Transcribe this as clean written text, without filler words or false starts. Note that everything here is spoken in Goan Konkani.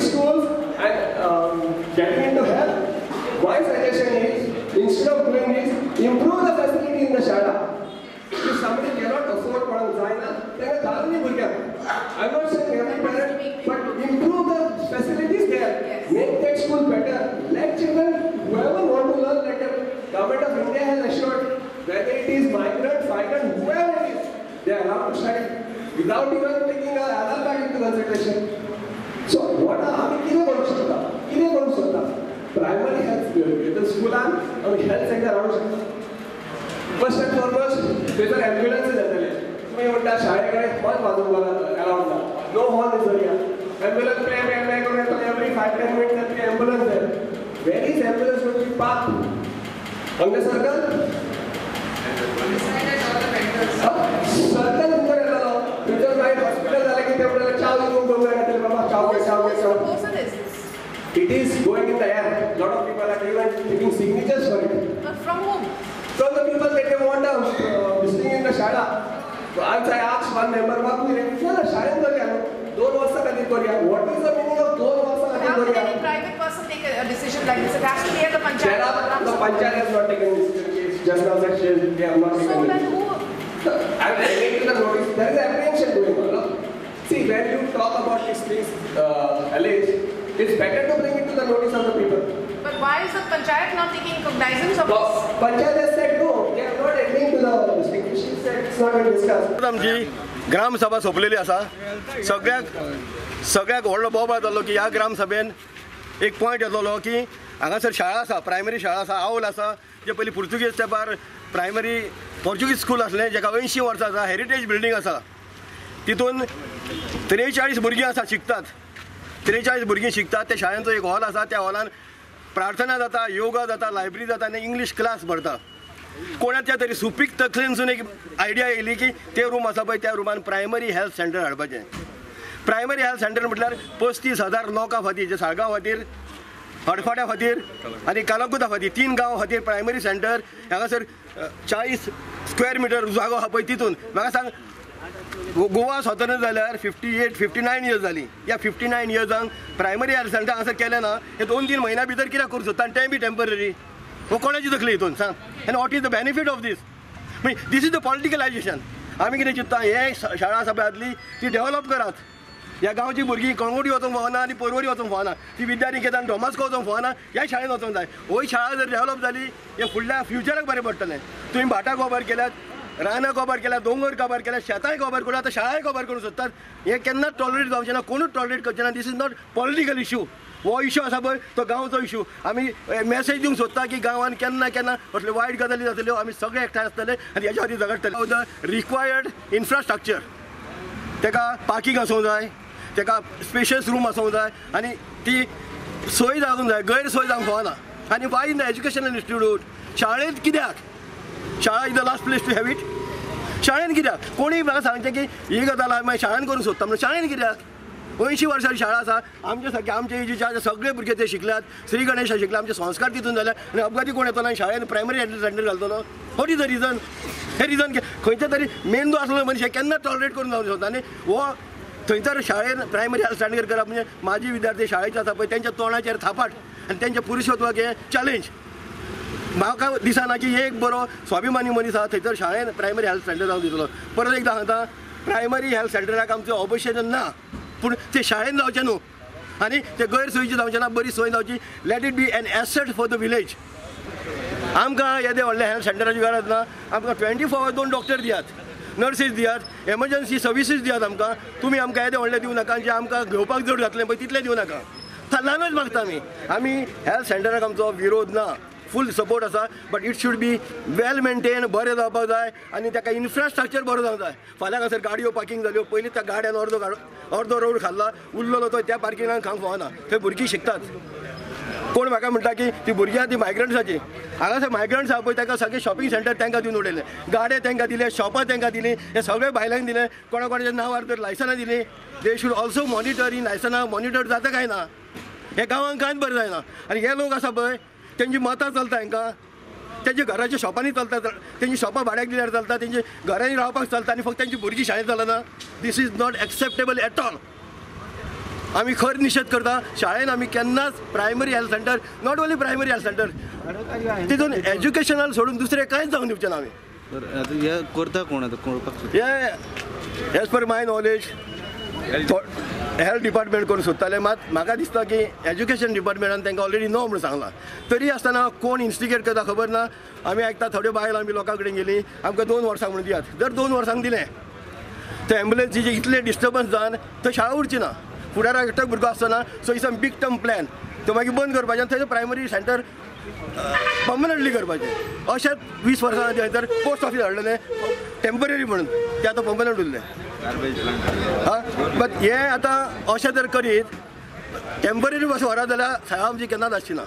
schools and getting into health. My suggestion is, instead of doing this, improve the facility in the shala. If somebody cannot afford कोणाक जायना तांकां घालून दी भुरग्यांक. I am not saying every parent, but improve the facilities there. Make that school better. Let children, whoever want to learn, let them. Government of India has assured, whether it is migrant, migrant, whoever it is, they are allowed to study without even taking a Aadhaar card into consideration. So what are आमी कितें करूंक शकता? कितें करूंक शकता? प्रायमरी हेल्थ स्कुलान आमी हेल्थ सेंटर हाडूंक शकता. फर्स्ट अँड फॉरमोस्ट थंयसर एम्ब्युलन्स जातले. तुमी म्हणटा शाळे कडेन हॉर्न वाजोवंक अलावड ना. No horn is area. Ambulance play play play करून येतले एवरी 5-10 मिनट्स जातली ambulance there. Where is ambulance going to be park? हांगा सर्कल सर्कल भितर येतलो. थंयसर मागीर हॉस्पिटल जालें की ते म्हणटले चाव दिवंक करूंक जाय बाबा चाव घे चाव घे चाव. It is going in the air. Lot of people are even taking signatures for it. From whom? From the people that they want a this thing in the shala. So I asked one member, शाळेन करूया न्हू 2 वर्सां खातीर करूया. What is the meaning of 2 वर्सां खातीर How can करूया? any private person take a decision like this? It has to be at the panchayat. The panchayat has not taken this case. Just now that they have not taken So then it. who? I am bringing to the notice. There is apprehension going on. No? See, when you talk about these things, alleged, it's better to bring it to the notice of the people. But why is the panchayat not taking cognizance of this? Panchayat has said no. They are not agreeing to the thing. She said it's not been discussed. आमची ग्रामसभा सोंपलेली आसा. सगळ्याक सगळ्याक व्हडलो बोबाळ जालो की ह्या ग्रामसभेन एक पॉयंट येतलो की हांगासर शाळा आसा, प्रायमरी शाळा आसा, आवल आसा, जे पयलीं पुर्तुगेज तेंपार प्रायमरी पोर्चुगीज स्कूल आसलें, जेका 80 वर्सां आसा, हेरिटेज बिल्डींग आसा. तितून 43 भुरगीं आसा शिकतात. 43 भुरगीं शिकतात. त्या शाळेंचो एक हॉल आसा, त्या हॉलान प्रार्थना जाता, योगा जाता, लायब्ररी जाता आनी इंग्लीश क्लास भरता. कोणाच्या तरी सुपीक तकलेनसून एक आयडिया येयली की ते रूम आसा पळय त्या रुमान प्रायमरी हेल्थ सेंटर हाडपाचें. प्रायमरी हेल्थ सेंटर म्हटल्यार 35,000 लोकां खातीर, जे साळगांव खातीर, हडफाट्या खातीर आनी कालाकुता खातीर, 3 गांव खातीर प्रायमरी सेंटर. हांगासर 40 स्क्वेअर मिटर जागो आसा पळय तितून म्हाका सांग, गोवा स्वतंत्र जाल्यार 58 59 इयर्स जाली. ह्या 59 इयर्सांक प्रायमरी हेल्थ सेंटर हांगासर केलें ना. हे 2-3 म्हयन्या भितर कित्याक करूंक सोदता आनी तें बी टेंपररी. हो कोणाची तकली हितून सांग? आनी what is the benefit of this? म्हणजे this is the politicalisation. आमी कितें चिंत्ता, हे शाळा आसा पळय आदली ती डेव्हलप करात. ह्या गांवची भुरगीं कळंगूटी वचोंक फावना आनी पर्वरी वचोंक फावना, ती विद्यानिकेतन डॉमास्को वचोंक फावना, ह्या शाळेन वचोंक जाय. होय शाळा जर डेव्हलप जाली हे फुडल्या फ्युचराक बरें पडटलें. तुमी भाटां गोबर केल्यात, रानां गोबर केल्यात, दोंगर काबार केल्यात, शेतांय गोबर करून आतां शाळाय गोबर करूंक सोदतात. हें केन्नाच टॉलरेट जावचें ना, कोणूच टॉलरेट करचें ना. This is not political issue. हो इशू आसा पळय तो गांवचो इशू. आमी मॅसेज दिवंक सोदता की गांवान केन्ना केन्ना असल्यो वायट गजाली जातल्यो, आमी सगळे एकठांय आसतले आनी हेच्या खातीर झगडटले. The required infrastructure, तेका पार्किंग आसूंक जाय, तेका स्पेशियस रूम आसूंक जाय आनी ती सोय जावंक जाय, गैरसोय जावंक फावना. आनी why in the educational institute? शाळेंत कित्याक? शाळा is the last place to have it. शाळेन कित्याक? कोणीय म्हाका सांगचें की ही गजाल हांव मागीर शाळेन करूंक सोदता म्हणून शाळेन कित्याक? 80 वर्सां शाळा आसा. आमचे सारके आमचे एजीचे आतां सगळे भुरगे ते शिकल्यात, श्री गणेशा शिकले, आमचे संस्कार तितून जाले आनी अपघाती कोण येतलो आनी शाळेन प्रायमरी हेल्थ सेंटर घालतलो? What is the reason? हे रिजन खंयच्या तरी मेंदू आसलो मनीस हें केन्ना टॉलरेट करून जावंक शकता. आनी हो थंयसर शाळेन प्रायमरी हेल्थ सेंटर करप म्हणजे म्हाजी विद्यार्थी शाळेचे आसा पळय तेंच्या तोंडाचेर थापाट आनी तेंच्या पुरुषत्वाक हें चॅलेंज. म्हाका दिसना की एक बरो स्वाभिमानी मनीस आसा थंयसर शाळेन प्रायमरी हेल्थ सेंटर जावन दितलो. परत एकदां सांगता, प्रायमरी हेल्थ सेंटराक आमचें ऑबजेक्शन ना, पूण ते शाळेन जावचें न्हू आनी ते गैरसोयीचें जावचें ना, बरी सोय जावची. Let it be an asset for the village. आमकां येदें व्हडलें हेल्थ सेंटराची गरज ना. आमकां 24 आवर्स 2 डॉक्टर दियात, नर्सीस दियात, एमर्जन्सी सर्विसीस दियात आमकां. तुमी आमकां येदें व्हडलें दिवं नाका, जें आमकां घेवपाक जड जातलें पळय तितलें दिवं नाका. ल्हानच मागता आमी. आमी हेल्थ सेंटराक आमचो विरोध ना, फूल सपोर्ट आसा, but it should be well maintain, बरें जावपाक जाय आनी ताका इन्फ्रास्ट्रक्चर बरो जावंक जाय. फाल्यां हांगासर गाडयो पार्किंग जाल्यो, पयलीं त्या गाड्यान अर्दो रोड खाल्ला, उरलेलो तो त्या पार्किंगान खावंक फावना. थंय भुरगीं शिकतात. कोण म्हाका म्हणटा की ती भुरगीं आहा ती मायग्रंट्साची. हांगासर मायग्रंट्स आहा पळय ताका सगळें शॉपिंग सेंटर तांकां दिवन उडयलें, गाडे तांकां दिले, शॉपां तांकां दिलीं, हें सगळें भायल्यांक दिलें. कोणा कोणाच्या नांवार तर लायसनां दिलीं. They should also monitor ही लायसनां मॉनिटर जाता काय ना. हे गांवांक कांयच बरें जायना. आनी हे लोक आसा पळय तेंची मतां चलता हांकां, तेंच्या घराच्या शॉपांनी चलता, तेंची शॉपां भाड्याक दिल्यार चलता, तेंच्या घरांनी रावपाक चलता आनी फक्त तेंची भुरगीं शाळेंत चलना. This is not acceptable at all. आमी खर निशेध करता. शाळेन आमी केन्नाच primary health centre, not only primary health centre, तितून एज्युकेशनल सोडून दुसरें कांयच जावन दिवचें ना आमी. आतां हे करता कोण आतां कळपाक? हे as per my knowledge health department करून सोदताले, मात म्हाका दिसता की एज्युकेशन डिपार्टमेंटान तांकां ऑलरेडी नो म्हणून सांगलां. तरी आसतना कोण इन्स्टिगेट करता खबर ना. आमी आयकता थोड्यो बायलां आमी लोकां कडेन गेली, आमकां 2 वर्सां म्हणून दियात. जर 2 वर्सांक दिलें तर एम्बुलन्सीचे इतले डिस्टर्बन्स जावन थंय शाळा उरची ना, फुडाराक एकटो भुरगो आसतना. So it's a big term plan, तो मागीर बंद करपाचें आनी थंय प्रायमरी सेंटर पर्मनंटली करपाचें. अशेंच 20 वर्सां आदी थंयसर पोस्ट ऑफीस हाडलेलें टेंपररी म्हणून, तें आतां पर्मनंट उरलें. हां, बट हें आतां अशें जर करीत टेंपररी बस व्हरत जाल्यार शाळा आमची केन्नाच आसची ना.